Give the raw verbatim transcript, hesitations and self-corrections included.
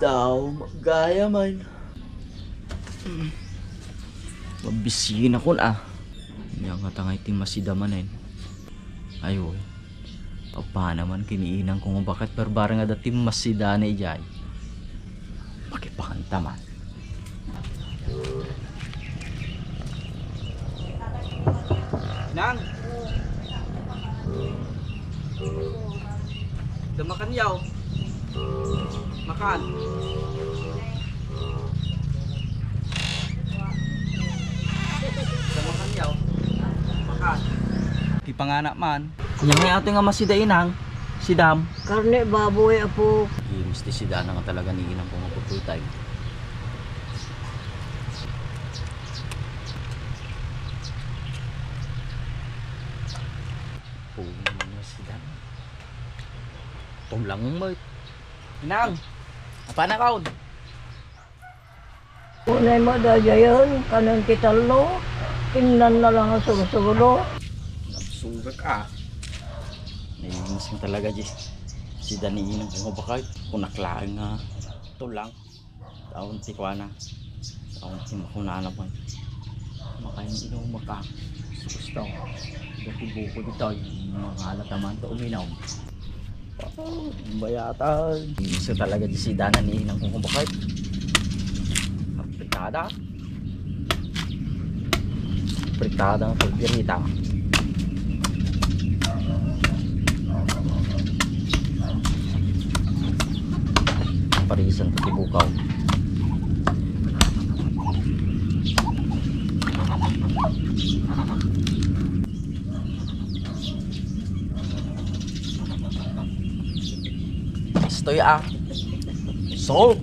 Tao, gaya man. Mabisiin akon, ah. Nya nga tangay ti masida manen. Ay, oy. Apana man ken ni inang ko nga baket barbareng a dati masida na ijay. Makipakanta man. Nang. Damakan yaw. Makan. Damakan yaw. Makan. Ti panganak man. Nya nga atoy nga masida inang, sidam. Karne baboy, apo. Imus ti sidana nga talaga ni inang ko nga putultay. Puno na sidam. Tulang met. Inang, apana kaon? Unay mo, dayayan, kanan ti tallo, kinnan na lang ang susulo. Nagsugat, ah. Naiinis mo talaga, Jis. Sidana ni inang ko nga baket, kunak laeng nga tulang. Taon ti kuana. Taon ti makunana man. Makain inom maka. Gusto. Dati buko dito, mangalata man to uminom. Oh, bayatan. Gusto talaga di sidana ni inang ko nga baket. Fritada. Fritada nga kaldereta. Parisan ti bukaw. Istoy, ah. Solve.